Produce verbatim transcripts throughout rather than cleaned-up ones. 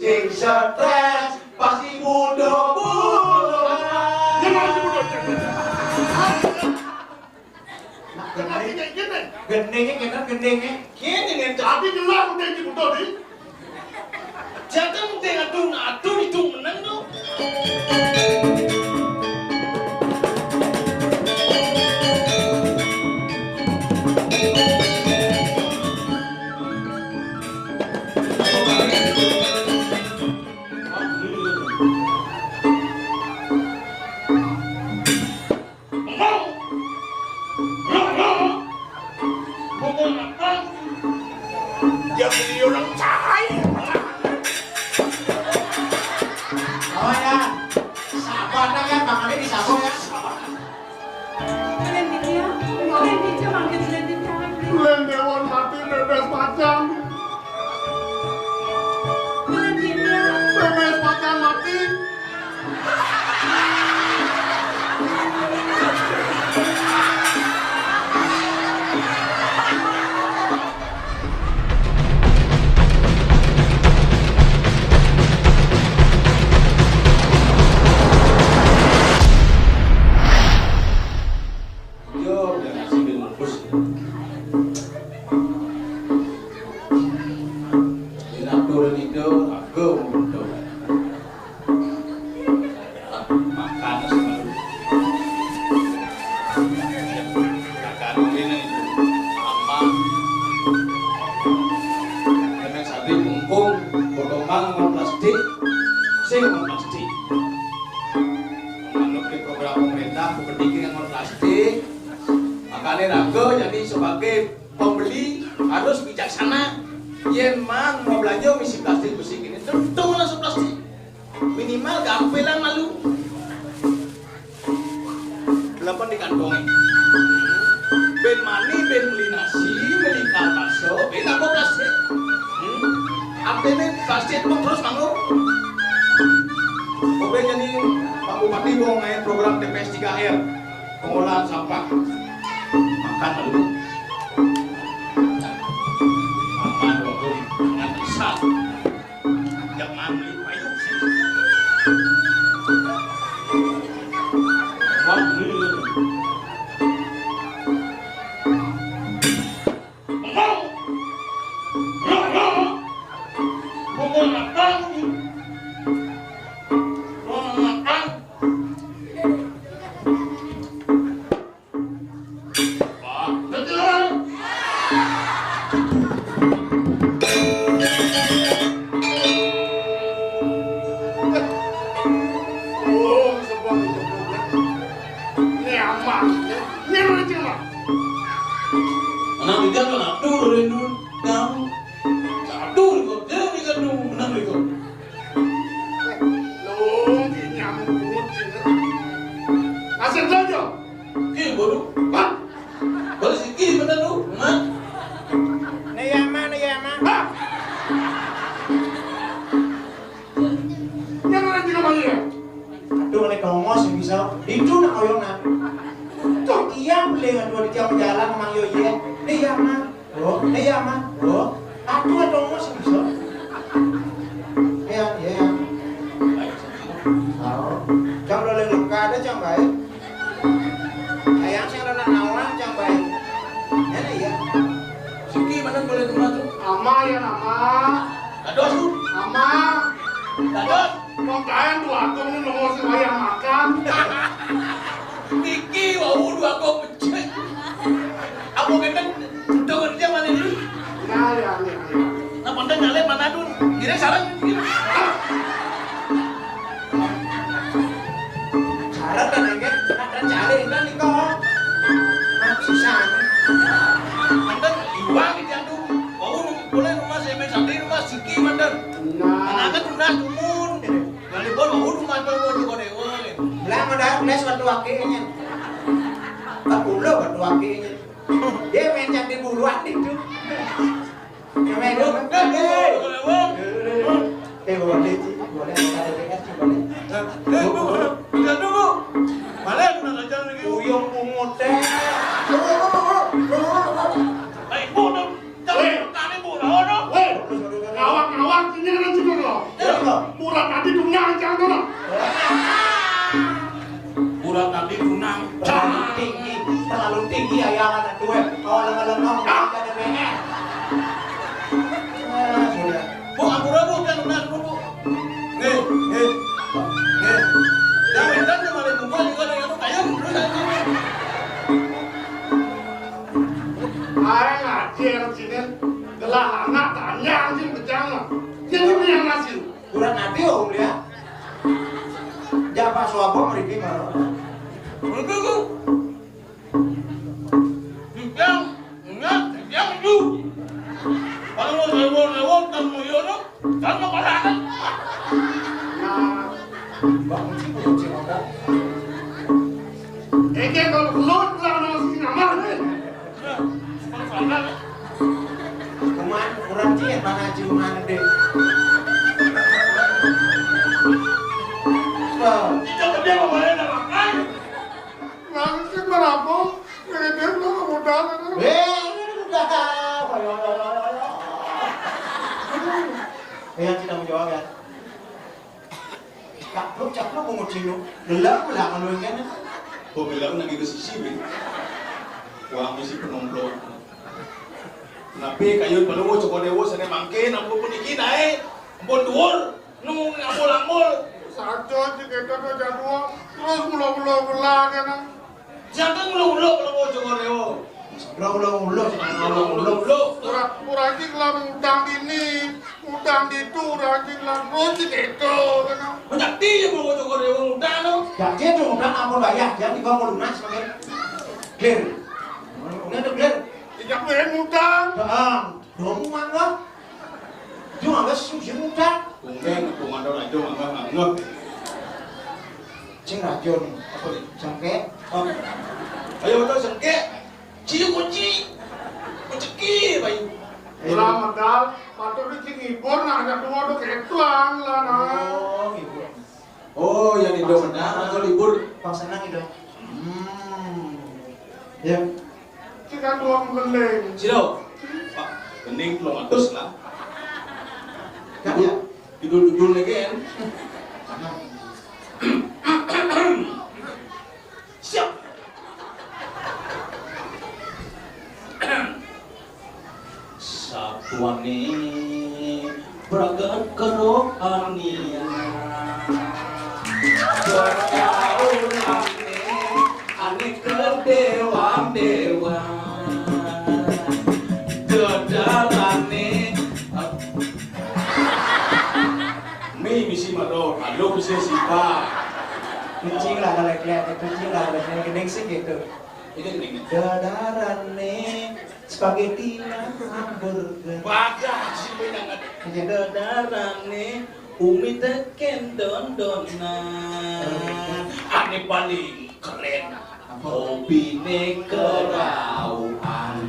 Sing stres, pasti butuh butuh. Jangan disebut aja. Nah, gending. Gending, gending. Gendingnya kena gendingnya. Kene gending. Tapi jelas udah disebut tadi. Jangan gending aduh, aduh itu menang tuh. Dia beli orang cahaya. Oh ya, sabar dah kan, makanya disabar ya. Sabar. Kalian gitu ya, kalian gitu makin kalian gitu ya. Bulan Dewan mati bebas pacang. Kalian gitu ya. Bebas pacang mati. Yo, jangan sambil nembus. Ini aku udah gitu, aku mau gitu. Makan semalam. Makan ini sama. Kena sapi bungkung, potongan sama plastik, sing sama plastik. Manut di program pemerintah, aku pedikir sama plastik. Makanya raga jadi sebagai pembeli harus bijaksana. Yen man mau belanja misi plastik besi gini, tentu langsung plastik. Minimal gampelan malu. Delapan di kantongnya. Ben mani, ben beli nasi, beli kalpaso, ben apa plastik. Hmm? Apa ini plastik emang terus manggung? Oke, jadi Pak Bupati mau main program T P S tiga R, pengolahan sampah. Makan dulu. Makan dulu, jangan besar. Jangan beli payung sih. Wah, beli. Bengong. Bengong. Bengong makan. Bengong makan. Anak tiga kan atur rindu kamu. Atur kok, dia tiga tuh menang itu. Lung, ki nyamuk bungut sih. Asik aja. Ki bodoh. Pak. Baru si Ki bener lu, Mat. Neyama, neyama. Hah? Yang orang juga malu ya? Aduh, oleh dongos yang bisa. Itu nak oyong nak. Tuh, iya, boleh ngadu di tiang jalan, emang yo, iya. Neyama. Oh, iya, Mang. Oh, aku ada ngomong sih, bisa. Iya, iya. Oh, jam lo lagi luka ada jam baik. Sayang sih ada nak nawan jam baik. Ya, iya. Siki mana boleh rumah tuh? Ama ya, Ama. Dados, Bu. Ama. Dados. Wong kaen dua akong ini nongol sing wayah makan. Niki wau dua akong becik. Apa ngenten udah kerja mana ini? Ya, ya, ya, ya. Nah, konten nyalip mana dun? Kira sarang gitu. Sarang kan enggak? Nah, kan cari kan nih kok. Nah, susah. Konten iwang gitu ya tuh. Wau boleh rumah saya main santri rumah siki mandan. Nah. Anak-anak tunas tumun. Volleyball mau rumah tuh mau juga dewa. Lah, ada les waktu wakilnya. Tak pula waktu wakilnya. Dia main cantik buruan itu. Dia main dulu. Eh, eh. Eh, boleh, Ci. Boleh, ada P S, Ci, boleh. Eh, eh, Bu, Bu, Bu. Tidak dulu. Malah aku nak belajar lagi. Uyung pungut, eh. Baik, Bu, tuh. Weh. Weh, ngawak-ngawak ini kan juga loh. Urat ati tunang, jangan dulu. Urat ati tunang. Terlalu tinggi, terlalu tinggi hayalan tuh. Kalau lama-lama udah ada B R. Ah, sudah. Bu, ampura, Bu, kan udah, Bu. Nih, nih. Nih. Jangan, kan, sama lagi, Bu, juga ada yang kayak, terus aja. Ae ngaji yang sini, gelah anak tanya anjing pejang. Jadi ini yang masih. Kurang hati, Om, ya. Japa suapo mriki, Pak? Mriki, Bu. Dijang, enggak, dijang, Bu. Kalau mau lewat-lewat, kan mau yono, kan mau kalahan. Nah, bangun sih, bangun sih, apa? Eke kalau keluar, pulang sama si Namar, nih. Nah, kalau salah, Kuman, kurang ciek mana ciuman deh. Wah. Kita kerja kemarin sama kan? Langsung merampok, ngedit lo modal itu. Eh, udah. Ayo, ayo, ayo, ayo, ayo. Ayo, kita mau jawab ya. Capluk, capluk, bungut sinu. Gelap lah kalau yang kena. Kok gelap lagi ke sisi, Win? Wah, mesti penomplok. Napi kayun Palungguh Cokor Dewa sane mangke, ampun puniki nae. Ampun dhuwur, nu ngambul-ambul. Saja ceketa to jadwa, terus mula-mula gelah kena. Jangan mula-mula Palungguh Cokor Dewa. Mula-mula, mula, mula-mula. Ora, ora iki lah ngutang dini, ngutang ditu, ora iki lah terus ceketa kena. Menjadi ya Palungguh Cokor Dewa ngutang to. Jadi itu ngutang ampun bayar, jangan tiba mau lunas pakai. Clear. Ini tuh clear. Tidak boleh ngutang. Heeh. Dong mangga. Yo mangga susu muda. Mungkin aku mandor aja mangga nganggep. Sing raja nih, apa nih? Sengkek. Oh. Ayo to sengkek. Ciu kunci. Rezeki, Bayu. Ora medal, matur iki ngibur nak anak tuwa to ketuan lah, nah. Oh, ngibur. Oh, yang itu benar atau libur? Pas senang itu. Hmm. Ya. Kita dua menggeling. Silo. Pak, gending telung atus lah. Kan ya? Judul-judul lagi kan? Siap. Satuane pragat kerohanian. Pergaulane ane kedewan-dewan. Dedalane mi misi maro, alo misi sipa. Kucing lah kalau kelihatan, kucing lah kalau kelihatan, gending sing gitu. Ini gending. Dedarane spaghetti lan hamburger. Wadah, sing penyangat. Iya. Dedarane umi teken dondonan. Ane paling keren. Apa? Hobine kerauan.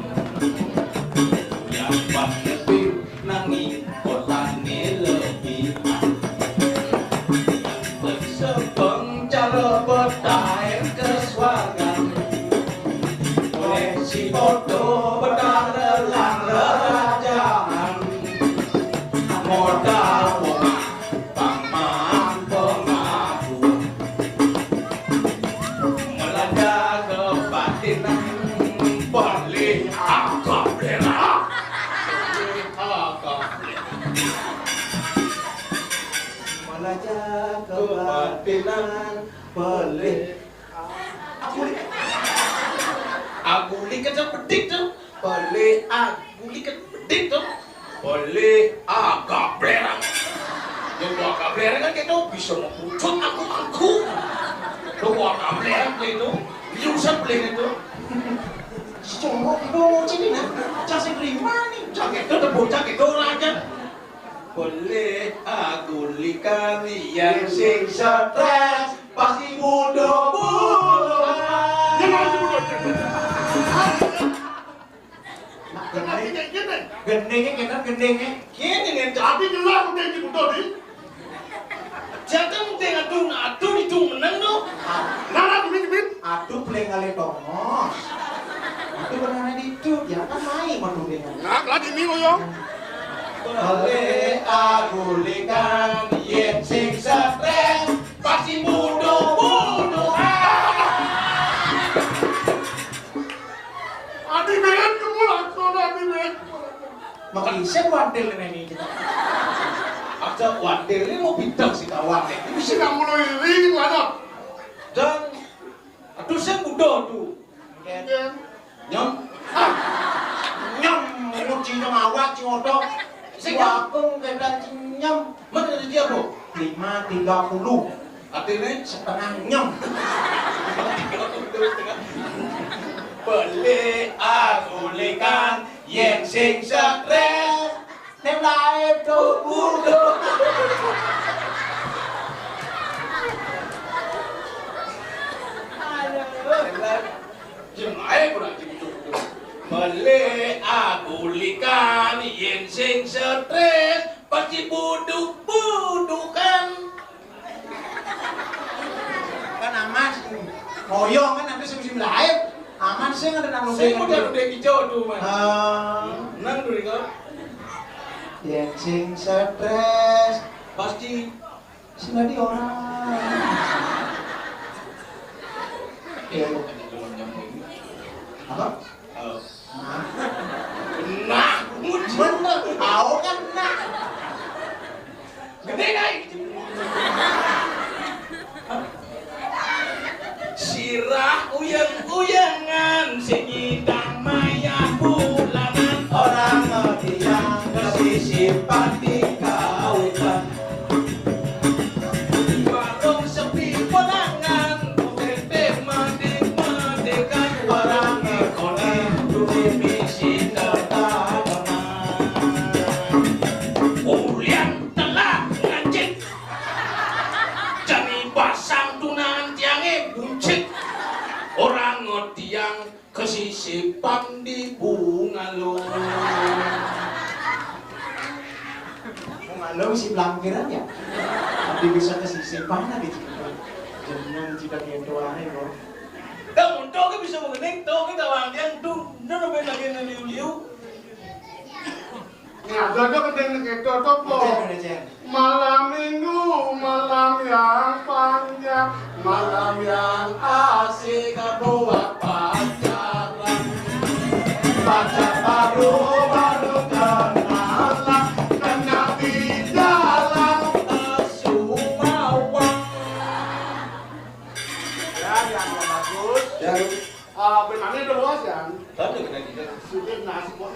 Yang pas lebih nanging kotane lebih. Sebeng cara betahe ke swargan. Oleh si bodoh bedara lan rerajaan. Modal omah paman pengaku. Melanda kebatinan balik akal bela. Balik akal bela. Melanda kebatinan balik. Aku li-, aku li kena pedik tu. Balik aku li kena pedik tu. Boleh agak belerang. Yang agak belerang kan kita bisa mempucut aku-aku. Lu agak belerang gitu. Bisa beli itu. Cuma itu sini nah. Cak sing terima nih. Cak itu tepuk cak itu raja. Boleh aku li kalian sing stres. Pasti muda-muda. Dia mau sebut aja. Gendinge kena, gendinge. Kene yen tapi jelas udah iki butuh di. Jateng udah adu, adu itu menang no. Nara duit duit. Adu paling kali tongos. Adu pernah itu, ya kan main madu dengan. Nah, lagi ini koyo. Boleh aku likan, ye Sing wantil ngene iki. Aja wantil, ini mau bidang si kawan. Ini sing nggak mulai iri gitu, aduh. Dan, aduh, sing udah tuh. Iya. Nyem. Ah, nyem, ini cina awak, cina otok. Sing nyem. Wakung kedan cing nyem. Mana tadi dia, Bu? Lima tiga puluh. Artinya? Setengah nyem. Beli aku likan, yen sing stres. Tem lae do budo. Tem lae ora dibudo-budo. Mele aku likan yen sing stres pasti buduk-budukan. Kan aman sih. Hoyong kan nanti sing sing lain. Aman sih ada nang sing udah udah hijau tuh, Mas. Ah. Nang dulu kok. Yen sing stres pasti sing tadi orang. Iya, kok. Apa? Nah. Nah, bener. Tahu kan nah. Gede kai. Sirah uyang-uyangan, sing nyidang maya bulanan. Orang ngerti yang kesisipan di kawitan. Warung sepi pelangan, tete madik-madikan, warung ngikoni, tuti misi tetaneman. Ulian telah ngancit. Jani basang tunangan tiange buncit. Orang ngetiang kesisipan di bunga lo. Bunga lo si pelangkiran ya? Tapi bisa kesisipan lagi. Jeneng tidak gitu ae kok. Dah untuk bisa begini, tuh kita wantian tuh, nang ben lagi liu-liu. Nah, cocok dengan kita, cocok, Oke, kok. Oke, Cen. Malam minggu, malam yang panjang, malam yang asik buat pacaran. Pacar baru, baru kenalan, kenal di jalan, eh, Sumawang. Ya, yang bagus. Ya. Ah, benane udah luas ya? Tadi kena kita. Sudah nasi kok.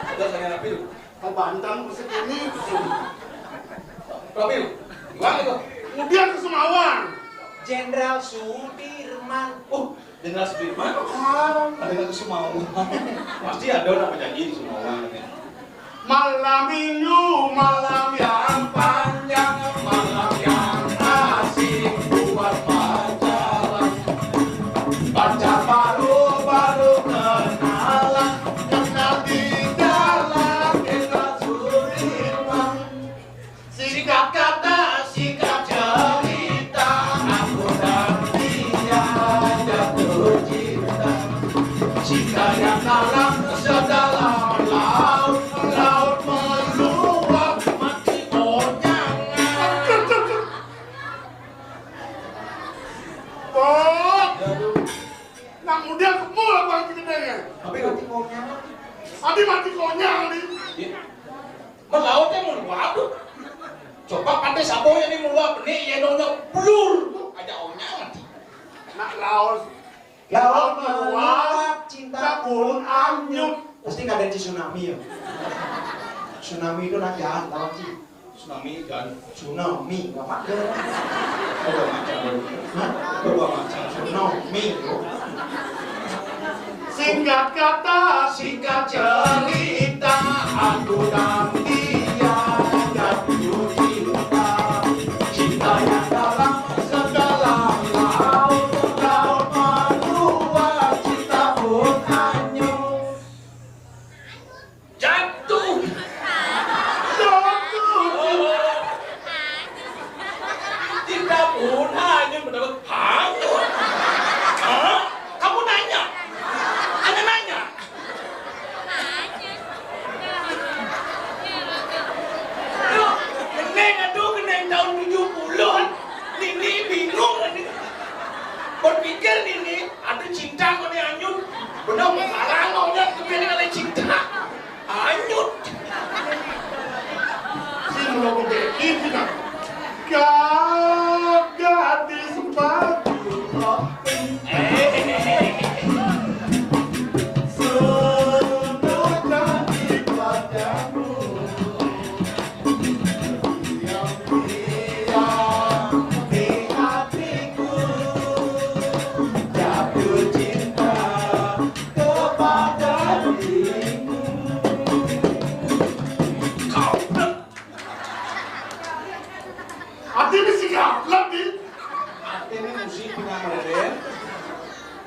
Ada saya rapil. Kebantan segini. Rapil. Gimana itu? Kemudian ke Sumawang. Jenderal Sudirman. Oh, Jenderal Sudirman. Ah. Ada ke Sumawang. Pasti ada orang berjanji di Sumawang. Malam minggu, malam yang panjang, malam yang asik buat pacaran. Pacar baru, baru kenalan, kenal di jalan, kenal Sudirman. Singkat kata, singkat cerita, aku dan dia jatuh cinta. Cinta yang dalam sedalam laut, laut meluap, mati konyangan. Pak, nang muda semua bang kita. Tapi mati konyangan. Abi mati konyang nih. Iya. Melautnya meluap tuh. Coba pantai Saboya ini meluap, nih ya nyonya blur. Aja onyang nanti. Nak laut. Laut meluap, cinta pun anyut. Pasti kadang tsunami ya. Tsunami itu nak jalan laut sih. Tsunami kan. Tsunami, nggak pakai. Coba macam dulu. Hah? Coba macam. Tsunami, bro. Singkat kata, singkat cerita, aku dan dia jatuh cinta. Cinta yang dalam sedalam laut, laut meluap, cinta pun hanyut. Jatuh. Jatuh. Oh. Cinta pun hanyut, benar. Hanyut. Hah? Kamu nanya? Hanya nanya? Itu kan. Kau gadis batu. Sudah jadi padamu. Diam-diam di hatiku jatuh cinta kepada dirimu. Hati ini sih gablek nih. Hati ini musik punya modern.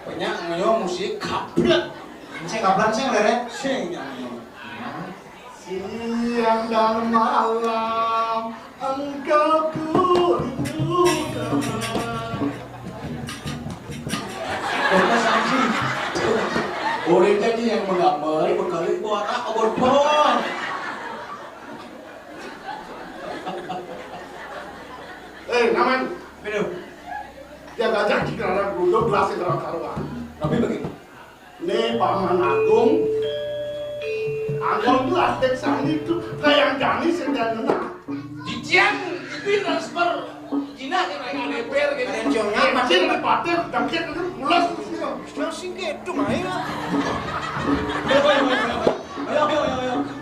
Banyak ngeyo musik gablek. Sing gablek sing lere. Sing nyanyi. Siang dan malam engkau kurindukan. Kok Mas Anji? Orang tadi yang menggambar, bekali ku anak abot pon. Eh, namen. Aduh. Dia gajah di kerana geruduk, gelas di kerana karuan. Tapi begini. Nih, Paman Agung. Agung tuh atik sani tuh kayak jani sing dan ngenah. Cician, itu transfer. Cina kan kayak lebar gitu. Ada ciongnya, Cina dipatah, jangkit itu mulas tuh sih. Yang sing gitu, mah, ya. Ayo, ayo, ayo, ayo.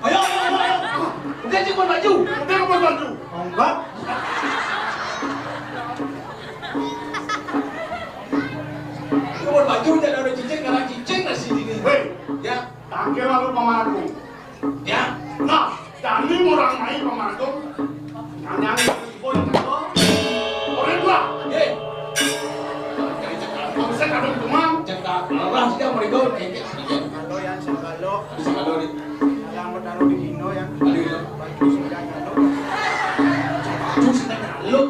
Ayo, ayo, ayo, ayo. Udah, Cik, buat baju. Udah, buat baju. Enggak. Buat baju, jangan ada cicing, karena cicing nasi ini. Hei. Ya. Tangkil lalu pemangku. Ya. Nah, Dani murang mai pemangku. Nanyang boy, boy, boy. Orang tua. Ye. Jadi cekal. Kalau saya kadang cuma. Cekal. Lelah sih, mau digaul, kayak gitu. Kalau yang segalo. Segalo nih. Yang bertaruh di Kino, yang. Aduh, ya. Bagus, udah nyalo. Bagus, udah nyalo.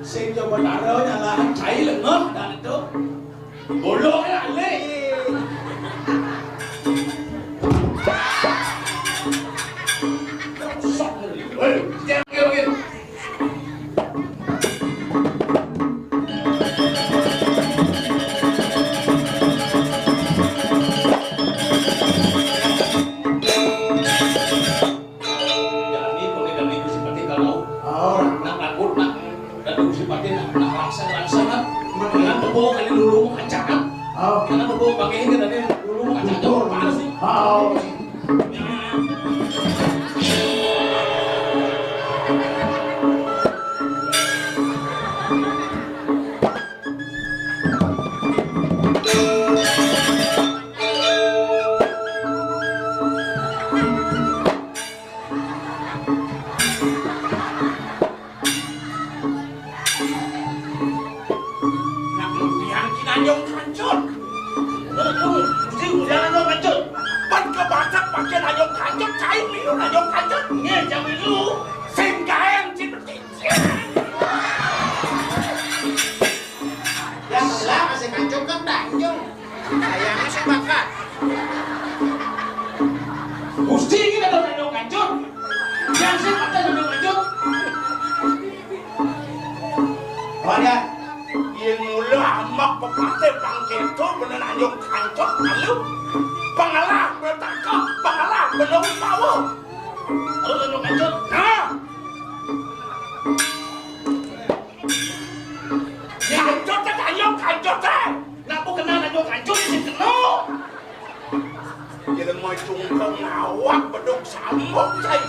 Sing coba taro nyalahan cai lengah dan itu. Bolong ya, le. Sok. Hei, jangan gitu. Jani, pakai Dani Gusti Patih kalau. Oh. Nak takut, nak. Dani Gusti Patih, nak, nak laksana, laksana. Dengan tepuk kali dulu mau kacakan. Oh. Karena tepuk pakai ini tadi dulu mau kacakan. Betul. Mana sih? Oh. Nak mimpian ki nanyong kancut. Mesti udah nanyong kancut. Pan kebasak pakai nanyong kancut, cai minum nanyong kancut. Nge, jangan lu. Sing gaeng, cipet. Yang sebelah masih kancut kan tanjung. Sayangnya sih bakat. Gusti kita tuh nandung kancut. Yang sih mata nandung kancut. Wadah. Yang mula amak pepatih pangketo bener nandung kancut lalu pengalah bertakah pengalah belum tahu. Terus nandung kancut. Nah. Kancut teh, kanyong kancut teh. Nak bu kenal kanyong kancut, sing kena. Dia lemah cungkang ngawak beduk samuk, cai.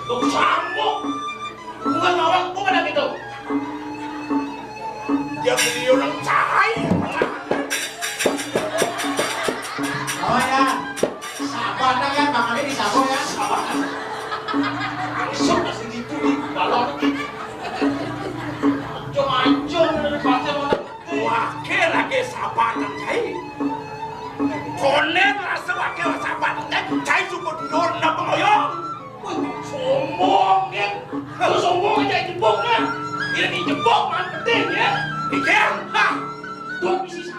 Beduk samuk. Bukan ngawak, bukan lagi tuh. Dia beli orang cai. Oh ya. Sabar dah kan, Bang Ali di sabar ya. Sabar. Langsung masih gitu di balon. Cuma hancur dari partai mau. Wakil lagi sabar cai. Konen rasa wakil sabar cai. Cai suku tidur ndak pengoyong. Wih, sombong ya. Lu sombong aja jebok nah. Ini jebok man penting ya. Pikir. Hah. Tuh bisnis